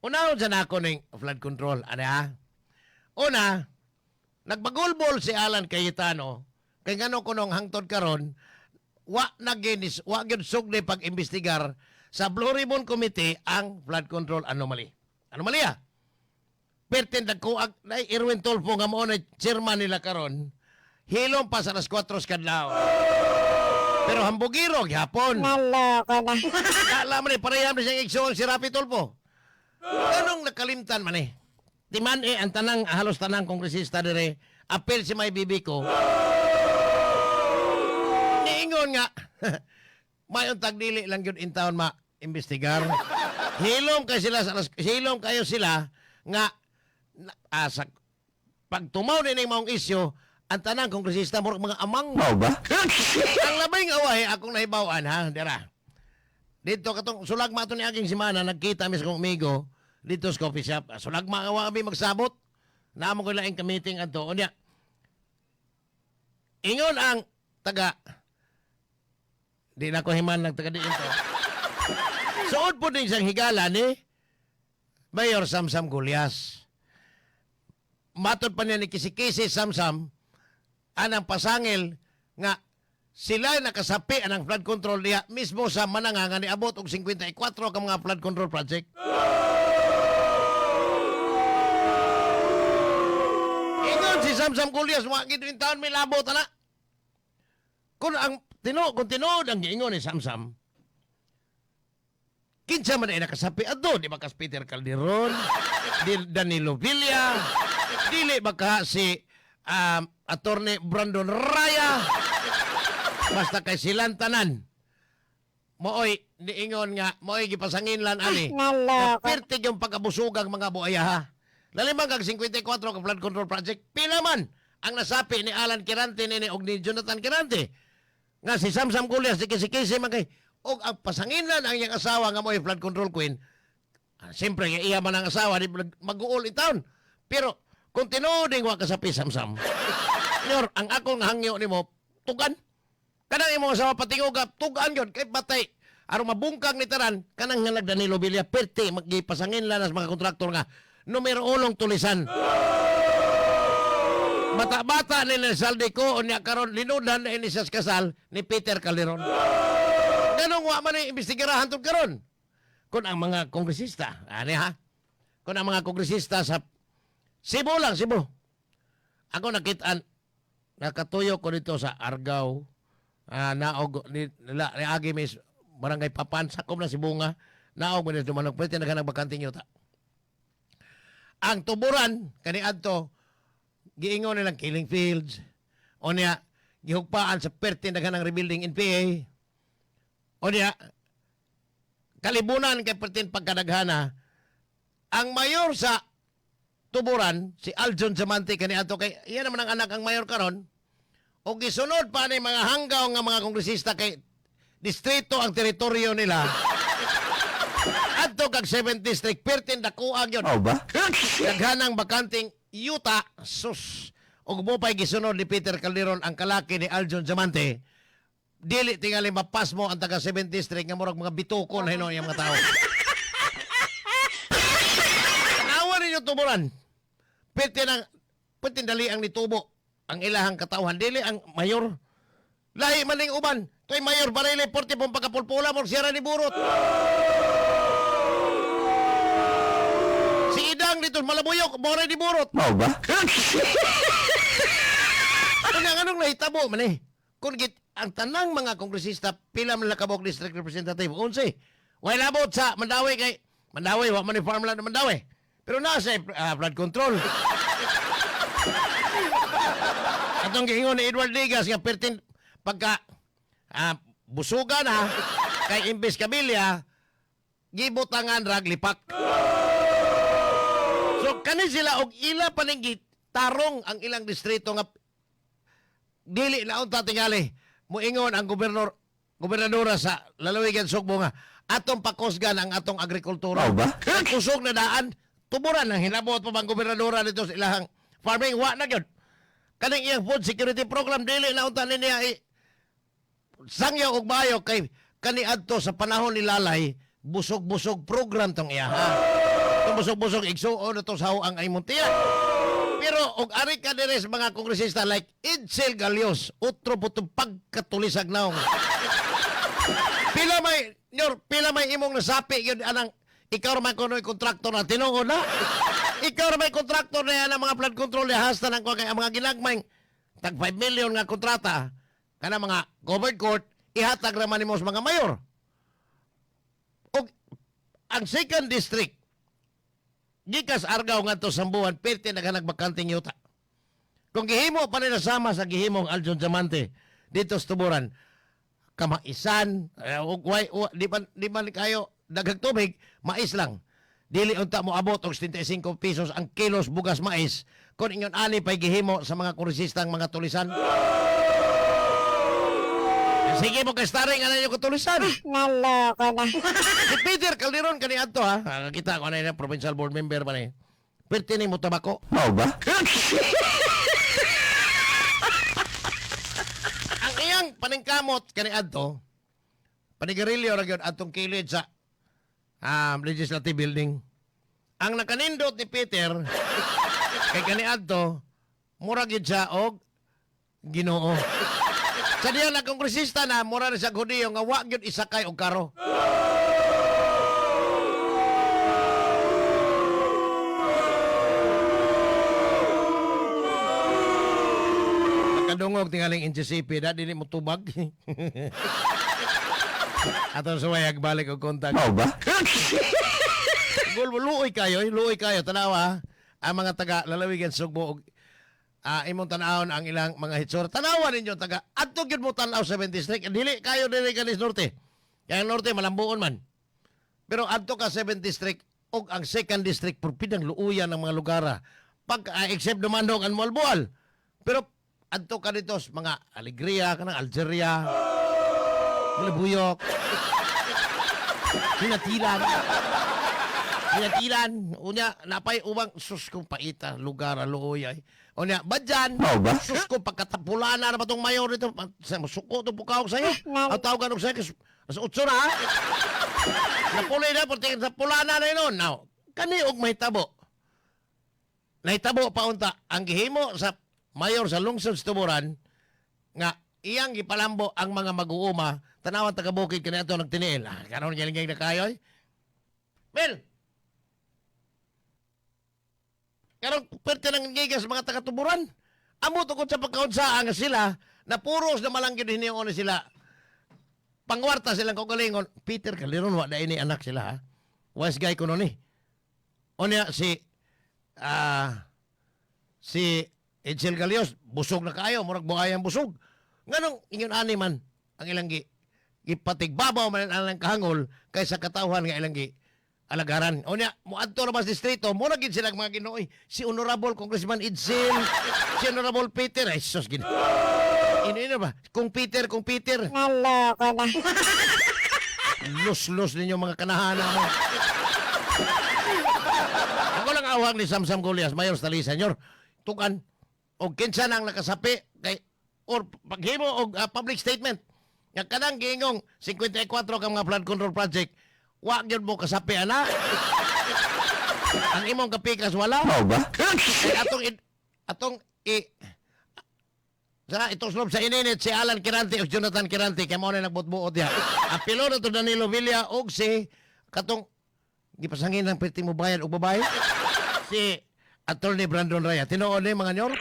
Unahon sa nako ning flood control. Ano ha? Una, nagbagulbol si Alan Cayetano kay ngano kunong hangtod karon wa na ginis wa gyud sugdi pag-imbestigar sa Blue Ribbon Committee ang flood control anomaly. Anomalya. Pertin nagkuag na Erwin Tulfo nga mao na chairman nila karon. Hilom pa sa alas 4 sa kadlaw. Pero hambugiro gihapon. Naloko na. Kala man eh, pareham na siyang igsoon si Rapi Tulfo. Anong nakalimtan man eh? Timan eh, ang tanang, halos tanang kongresista dire, apel si may bibi ko. Niingon nga, may untag dili lang yun in town ma-imbestigar. Hilom kayo sila, sa hilom kayo sila nga sa, pag tumaw ni maong isyo, ang tanang kongresista murag mga amang. Mao ba? Ang labing away akong nahibaw-an ha, dira. Dito katong sulagma to ni aging semana nagkita mi sa kong amigo dito sa coffee shop. Ah, sulagma nga wa mi magsabot. Naamo ko laing ka-meeting adto. Unya. Ingon ang taga di na ko himan ng taga diin to. Suod po din siyang higala ni Mayor Samsam Gullas. Matod pa niya ni Kisikisi Samsam anang pasangil nga sila nakasapi anang flood control niya mismo sa Mananga nga niabot og 54 ka mga flood control project. Ingon si Samsam Gullas, wa gid in taon may labot ana. Kung ang tino kung tinuod ang giingon ni Samsam, kinsa man ay nakasapi adto, di ba kas Peter Calderon, di Danilo Villa, dili ba ka si Attorney Brandon Raya, basta kay silang tanan. Mooy niingon nga, mooy gipasangin lan ani. Naloko. Pertig yung pagkabusugang mga buaya ha. Lalimang kag 54 ka flood control project, pila man ang nasapi ni Alan Quirante nini og ni Jonathan Quirante. Nga si Samsam Gullas, si Kisi Kisi man kay og ang pasanginan ang iyang asawa nga mo'y flood control queen. Ah, siyempre, nga iya man ang asawa, di mag-uol in town. Pero, kung tinuod wa kasapi Samsam, Senyor, ang akong hangyo nimo, tugan. Kanang imong asawa patingog ka, tugan yun, kay batay. Aron mabungkag ni taran, kanang nga nagdanilo Villa, perti, magipasangin lang sa mga kontraktor nga, numero unong tulisan. Bata-bata ni Saldi ko, unya karon linudan na ini siya sa kasal ni Peter Calderon. Ganong wa man ni imbestigarahan tud karon. Kung ang mga kongresista, ani ha? Kung ang mga kongresista sa Cebu lang, Cebu. Ako nakitaan, nakatuyo ko dito sa Argao, naog, ni, nila, ni Agi Miss, Barangay Papan, sakom na si Bunga, naog mo dito manok, pwede na bakanting yuta. Ang tuburan, kani adto, giingon nilang killing fields, o niya, gihugpaan sa perti ng rebuilding NPA, o niya, kalibunan kay pertin pagkadaghana, ang mayor sa tuburan, si Aljon Diamante kani adto kay iya naman ang anak ang mayor karon, o gisunod pa ni mga hanggaw nga mga kongresista kay distrito ang teritoryo nila. Adto kag 7th district, pertin dakuag yun. Mao ba? Daghanang bakanting yuta, sus. Og mo pa'y gisunod ni Peter Calderon ang kalaki ni Aljon Diamante, dili tingali mapasmo ang taga 7th district nga murag mga bituko na hinuon yung mga tao. Tanawa ninyo tuburan. Pwede nang, pwede dali ang nitubo ang ilahang katawhan. Dili ang mayor. Lahi man ning uban. To'y mayor barile, porte pong pagkapulpula mo, siyara ni Burot. Si Idang dito, Malabuyok, more ni Burot. Mao ba? Kung ang anong nahitabo man eh. Kung git, ang tanang mga kongresista, pila man lakabok district representative, 11. Way labot sa Mandawi kay, Mandawi, wa man ni farmland na Mandawi. Pero nasa flood control. Atong giingon ni Edward Ligas nga pertin pagka busuga na kay imbes kabilya gibutangan rag lipak. So kani sila og ila pa ning tarong ang ilang distrito nga dili na unta tingali moingon ang gobernadora sa lalawigan Sugbo nga atong pakusgan ang atong agrikultura. Mao ba? Kusog na daan, tuburan ang hinabot pa bang gobernadora dito sa ilahang farming wa na gyud. Kaning iyang food security program dili na unta ni niya sangyaw og bayo kay kani adto sa panahon ni Lalay busog-busog program tong iya ha. Atong busog-busog igsuon na to sa ang imong tiyan. Pero og ari ka dire sa mga kongresista like Edsel Galios, utro po itong pagkatulisag naong. Pila may nyor, pila may imong nasapi yun anang ikaw ra may kuno'y kontraktor na tinuod na. Ikaw ra may kontraktor na yan ang mga flood control ni hasta ng kay ang mga ginagmay tag 5 million nga kontrata kana mga covered court ihatag ra man nimo sa mga mayor. Og ang second district gikas Argao ngadto Sambuan perti naghanag bakanting yuta. Kung gihimo pa nila sama sa gihimong Aljon Diamante dito sa Tuburan, kamaisan, ug di man kayo daghang tubig, mais lang. Dili unta mo abot og 75 pesos ang kilos bugas mais kung ingon ani pay gihimo sa mga kursistang mga tulisan. Sige mo kay starring ano yung tulisan. Naloko na. Si Peter Calderon kani adto ha. Ah, kita ko na yun, provincial board member ba ni. Perti ni mo tabako. Mao ba? Ang iyang paningkamot kani adto, panigarilyo ra gyud atong kilid sa legislative building. Ang nakanindot ni Peter kay kani adto, mura gyud siya og Ginoo. Sa diya na kongresista na mura na siya Hudiyo nga wa gyud isakay og karo. Nakadungog tingaling NGCP da dili mo tubag. Atong suwayag balik og kontak. Mao ba? Gol luoy kayo, eh, luoy kayo tanawa ang mga taga lalawigan Sugbo og imong tan-awon ang ilang mga hitsura. Tanawa ninyo taga adto gyud mo tan-aw sa 7 district. Dili kayo dili kanis norte. Kaya ang norte malambuon man. Pero adto ka 7 district og ang second district purpidang luuyan ng mga lugar. Pag except Dumandong ang Moalboal. Pero adto ka dito sa mga Alegria kanang Algeria, Malibuyok, Hinatilan. Hinatilan. Unya, napay ubang sus kong paita, lugar, luoy ay. Unya, badyan. Mao ba? Sus ko, pagkatapulana na ba itong mayor nito? Suko itong pukawag sa'yo. Ang tawagan ko sa'yo, as utso na, ha? Napulay na, pati sa pulana na yun. Now, kani og mahitabo. Nahitabo pa unta, ang gihimo sa mayor sa lungsod sa Tuburan, nga iyang gipalambo ang mga mag-uuma, tanawan taga bukid kani ato nagtiniil. Ah, karon galing na kayo. Eh. Mel. Karon perte nang gigas mga taga Tuburan. Amo tungkol sa pagkaunsa nga sila na puros na malang gyud hiniyon sila. Pangwarta silang kaugalingon. Peter Calderon wa ini anak sila ha. Wise guy kuno ni. Unya si si Edsel Galios busog na kaayo, murag buhayang busog. Nganong ingon ani man ang ilang gipatigbabaw man ang ilang kahangol kaysa katawhan nga ilang gi alagaran. Unya moadto ra mas distrito, mura gid sila mga Ginooy. Si Honorable Congressman Edsel, si Honorable Peter, ay sus gid. Ino ba? Kung Peter, kung Peter. Naloko na. Lus-lus ninyo mga kanahana mo. Ako lang awang ni Samsam Golias, Mayor Stali, Senyor. Tugan, og kinsa nang nakasapi kay or paghimo og public statement nga kanang giingong 54 ka mga flood control project, wa gyud mo kasapi ana. Ang imong kapikas wala. Mao ba? Kay atong i sa itong slob sa ininit si Alan Kirante o Jonathan Kirante kay mao na nagbutbuot diha. Apilo na to Danilo Villa og si katong gipasangin ng perti mo bayad og babae si Attorney Brandon Raya. Tinuod ni mga nyor.